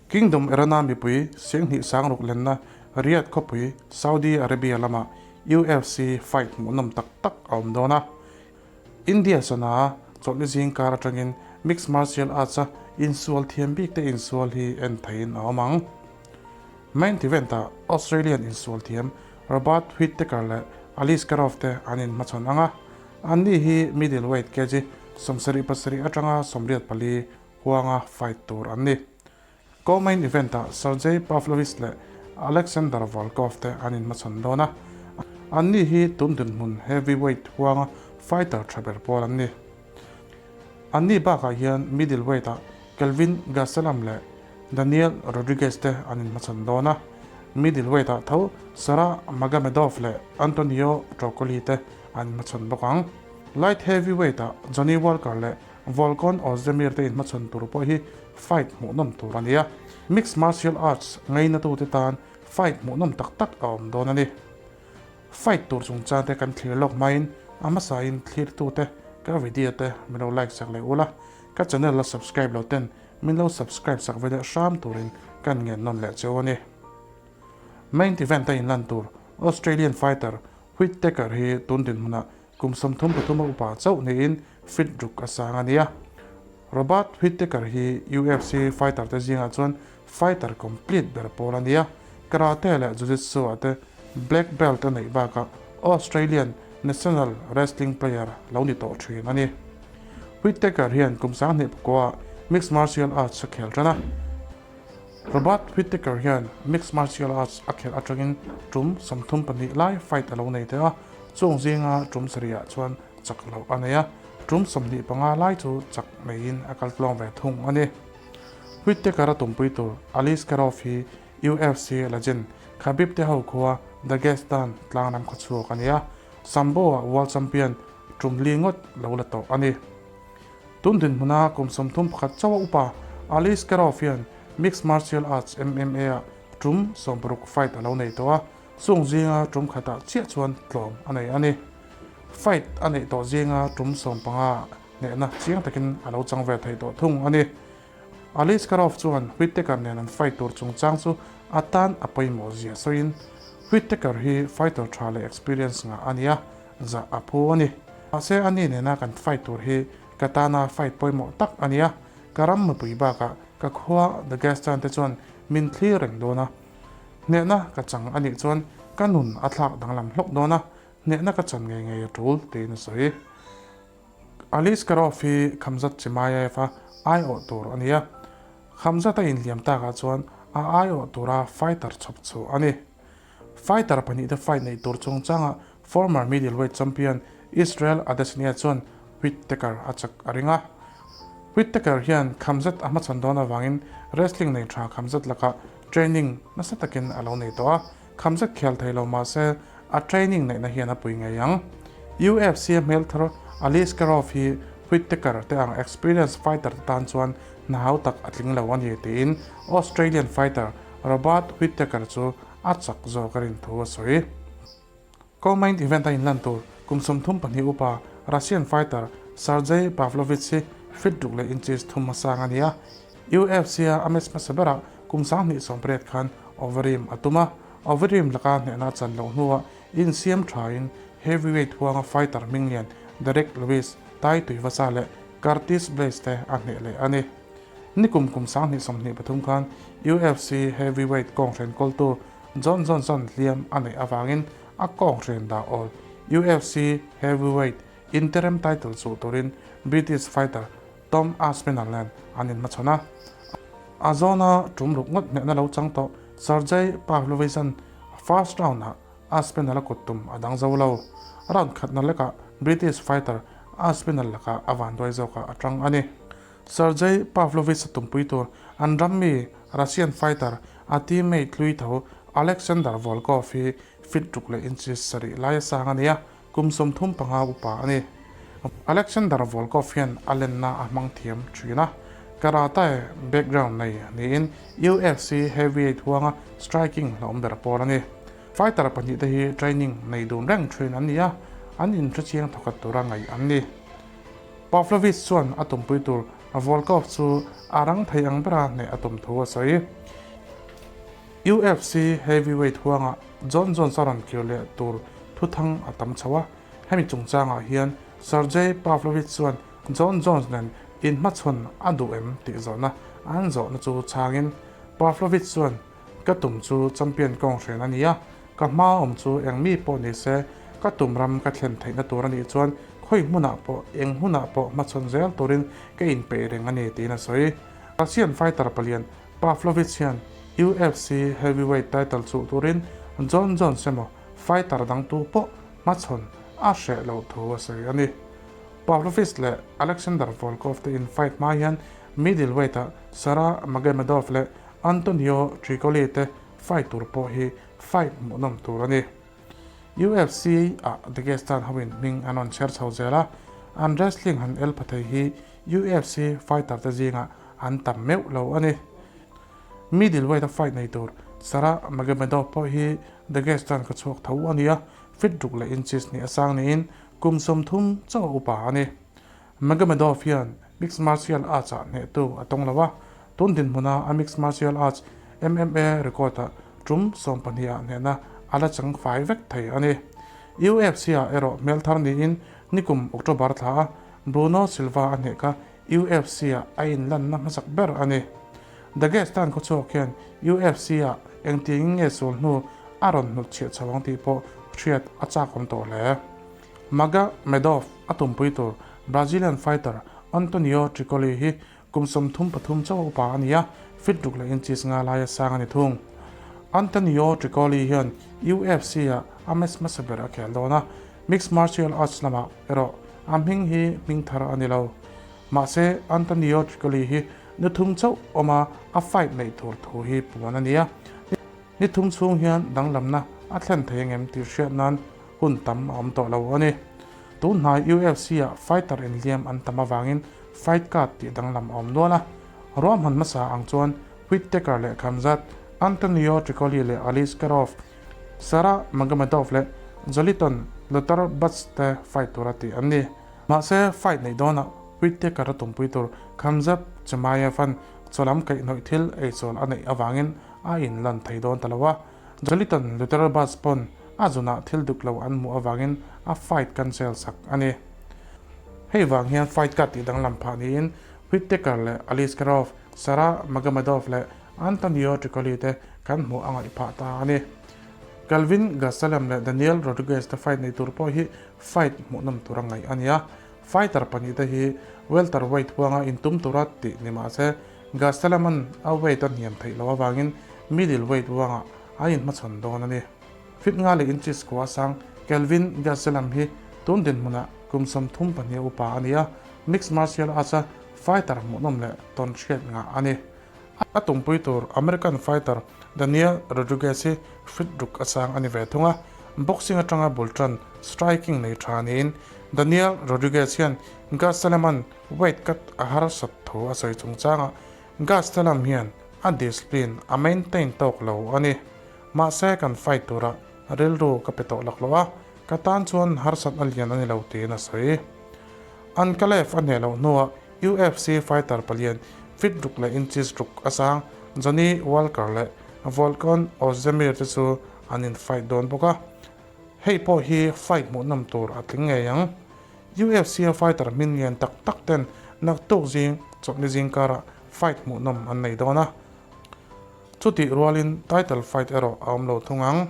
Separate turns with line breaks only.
Kingdom Arena mipui Senghnih Sangruk lenna Riyadh khawpui Saudi Arabia lama UFC fight hmuhnawm tak tak a awm dawn a. India sana chawlhni zing kar atangin mixed martial arts-a insual thiam bik te insual hi en theihin a awm ang. Main event-ah Australian insual thiam Robert Whittaker leh Aliskerov te an inhmachhawn ang a, anni hi middleweight kg 77 atanga 84 huanga fight tur an ni. Co-main event-ah Sergei Pavlovich leh Alexander Volkov te an inhmachhawn dawn a, anni hi tun dinhmun heavyweight huanga fighter tha ber pawl an ni. Anni bakah hian middleweight-ah Kelvin Gastelum leh Daniel Rodriguez te an inhmachhawn dawn a, middleweight-ah tho Sara Magomedov leh Antonio Trocoli te an inhmachhawn bawk ang. Light heavyweight-ah Johnny Walker leh Volkan Ozdemir te inhmachhawn tur pawh hi fight hmuhnawm tur a ni a, mixed martial arts ngainatute tan fight hmuhnawm tak tak a awm dawn a ni. Fight tur chungchang te kan thlir lawk hmain a hmasain thlirtute ka video te min lo like sak leh ula, ka channel la subscribe lo ten min lo subscribe sak ve leh hram turin kan ngen nawn leh cheu a ni. Main event a inlan tur Australian fighter Whittaker hi tun dinhmunah Kum 33 a upa chauh niin fit ruk a sang a nia. Robert Whittaker hi UFC fighter te zingah chuan fighter complete ber pawl a nia. Karate leh Jiu-Jitsu ah te black belt a neih bakah Australian national wrestling player lo ni tawh thin a ni. Whittaker hian kum 29 ah mixed martial arts a khel tan a. Robert Whittaker hian mixed martial arts a khelh atangin tum 34 lai fight a lo nei teh a, chung zinga tum sarihah chuan chak loh a nei a, tum 25 lai chu chak neiin a kal tluang ve thung a ni. Whittaker a tumpui tur Aliskerov hi UFC legend Khabib te ho khua Dagestan tlang ram khawchhuak a ni a, Sambo-ah world champion tum li ngawt lo la tawh a ni. Tun dinhmuna kum 31 chauha upa Aliskerov hian Mixed Martial Arts, MMA, ah tum 60 fight a lo nei tawh a, chung zinga tum khatah chiah chuan tlawm a nei a ni. Fight a neih tawh zinga tum 15 hnehna chiang takin a lo chang ve thei tawh thung a ni. Aliskerov chuan Whittaker nen an fight tur chungchang chu a tan a pawimawh zia sawiin, Whittaker hi fighter tha leh experience ngah a ni a, zah a phu a ni. Mahse a ni nena kan fight tur hi ka tana fight pawimawh tak a ni a, ka ram mipui bakah ka khua Dagestan te chuan min thlir reng dawn a. Hnehna ka chang a nih chuan ka nun a thlak danglam hlawk dawn a, hnehna ka chan ngei ngei a tul tiin a sawi. Aliskerov hi Khamzat Chimaev a aiawh tur a ni a, Khamzat a inhliam takah chuan a aiawh tura fighter chhawp chhuah a ni. Fighter pahnihte fight neih tur chungchangah former middleweight champion Israel Adesanya chuan Whittaker a chak a ring a. Whittaker hian Khamzat a hmachhawn dawn avangin wrestling nei tha Khamzat lakah training nasa takin a lo nei tawh a, Khamzat khel thei lo mahse a training neihna hian a pui ngei ang. UFC a hmel thar Aliskerov hi Whittaker te ang experience fighter te tan chuan hna hau tak a tling lo a ni tiin Australian fighter Robert Whittaker chu a chak zawk a rin thu a sawi. Co-main event a inlan tur kum 34 upa Russian fighter Sergei Pavlovich hi fit ruk leh inches thum hmasang a ni a. UFC a a match hmasa berah kum 2018 khan Overeem a tum a, Overeem laka hnehna a chan loh hnuah insiam thain heavyweight huanga fighter hming lian Derrick Lewis, Tai Tuivasa leh Curtis Blaydes te a hneh leh a ni. Nikum kum 2023 khan UFC heavyweight kawnghren kawltu Jon Johnson hliam a neih avangin a kawnghren dah awl UFC heavyweight interim title chuh turin British fighter Tom Aspinall nen an inhmachhawn a. A zawna tum ruk ngawt hnehna lo chang tawh Sergei Pavlovich-a'n first round-ah Aspinall a kut tum a dang zo lo. Round khatna lekah British fighter Aspinall lakah a vanduai zawkah a tang a ni. Sergei Pavlovich-a tumpui tur an ram mi Russian fighter a teammate hlui tho Alexander Volkov hi fit ruk leh inches sarih lai a sang a ni a, Kum 35 upa a ni. Alexander Volkov hian a lenna a hmang thiam thin a, karate background nei niin UFC heavyweight huanga striking hlauhawm ber pawl a ni. Fighter pahnihte hi training nei dun reng thin an ni a, an inhrechiang thawkhat tura ngaih an ni. Pavlovich chuan a tumpui tur Volkov chu a rang thei ang bera hneh a tum thu a sawi. UFC heavyweight huangah Jon Jones a rawn kir leh tur thuthang a tam chho a, hemi chungchangah hian Sergei Pavlovich chuan Jon Jones nen inhmachhawn a duh em tih zawhna an zawhna chu chhangin Pavlovich chuan Ka tum chu champion kawng hren a ni a, ka hma awm chu eng mi pawh ni se, ka tum ram ka thlen theihna tur a nih chuan khawi hmunah pawh, eng hmunah pawh hmachhawn zel turin ka inpeih reng a ni tiin a sawi. Russian fighter palian Pavlovich hian UFC heavyweight title chuh turin Jon Jones emaw fighter dang tu pawh hmachhawn a hreh loh thu a sawi a ni. Pavlovich leh Alexander Volkov te in fight hma hian middleweight-ah Sara Magomedov leh Antonio Tricoli te fight tur pawh hi fight hmuhnawm tur a ni. UFC ah Dagestan hoin hming an rawn chher chho zel a, an wrestling han el pha thei hi UFC fighter te zingah an tam meuh lo a ni. Middleweight a fight nei tur Sara Magomedov pawh hi Dagestan ka chhuak tho a ni a, feet ruk leh inches hnih a sang niin kum 30 chauh a upa a ni. Magomedov hian mixed martial arts ah hnehtu a tawng lo a, tun dinhmuna a mixed martial arts, MMA, record ah tum 12 ah hnehna a la chang fai vek thei a ni. UFC ah erawh hmel thar niin nikum October thla a Bruno Silva a hneh kha UFC ah a inlanna hmasak ber a ni. Dagestan khawchhuak hian UFC ah engtiangin nge sul hnu a rawn hnutchhiah chho ang tih pawh hriat a chakawm tawh hle. Magomedov a tumpui tur Brazilian fighter Antonio Tricoli hi kum 33 chauh upa a ni a, feet ruk leh inches nga laia sang a ni thung. Antonio Tricoli hian UFC-ah a match hmasa ber a khel dawn a, mixed martial arts lamah erawh a hming hi hming thar a ni lo. Mahse, Antonio Tricoli hi ni thum chauh awma a fight neih tur thu hi puan a ni a, ni thum chhung hian danglamna a thlen thei angem tih hriat nan hun tam a awm tawh lo a ni. Tun hnai UFC-ah fighter inhliam an tam avangin fight card tih danglam a awm nual a. Ruahman hmasa ang chuan Whittaker leh Khamzat, Antonio Tricoli leh Ali Skerov, Sara Magomedov leh Joliton Luther Butts te fight tura tih an ni. Mahse, fight neih dawnah Whittaker a tumpui tur Khamzat Chimaev-a'n chawlam kaihhnawih thil eichawl a neih avangin a inlan thei dawn ta lo a. Joliton Luther Butts pawn a zunah thil duk lo an hmuh avangin a fight cancel sak a ni. Hei vang hian fight card tih danglam phah niin Whittaker leh Aliskerov, Sara Magomedov leh Antonio Tricoli te kan hmuh a ngaih phah ta a ni. Kelvin Gastelum leh Daniel Rodriguez te fight nei tur pawh hi fight hmuhnawm tura ngaih a ni a. Fighter pahnihte hi welterweight huanga intum tura tih ni mah se Gastelum-a'n a weight a hniam theih loh avangin middleweight huangah an inhmachhawn dawn a ni. Feet nga leh inches kua sang Kelvin Gastelum hi tun dinhmunah kum 32 upa a ni a, mixed martial arts-a fighter hmuhnawm leh tawn hriat ngah a ni. A tumpui tur American fighter Daniel Rodriguez hi feet ruk a sang a ni ve thung a, boxing atanga bul tan striking nei tha niin Daniel Rodriguez hian Gastelum-a'n weight cut a harsat thu a sawi chungchangah Gastelum hian a discipline a maintain tawk lo a ni. Mahse kan fight turah rilru ka pe tawh lak lo a, ka tan chuan harsat a lian a ni lo tiin a sawi. Ankalaev a hneh loh hnuah UFC fighter palian feet ruk leh inches ruk a sang Johnny Walker leh Volkan Ozdemir te chu an in fight dawn bawk a, hei pawh hi fight hmuhnawm tur a tling ngei ang. UFC a fighter hmin lian tak tak ten naktuk zing chawlhni zing karah fight hmuhnawm an nei dawn a, chutih rualin title fight erawh a awm lo thung ang.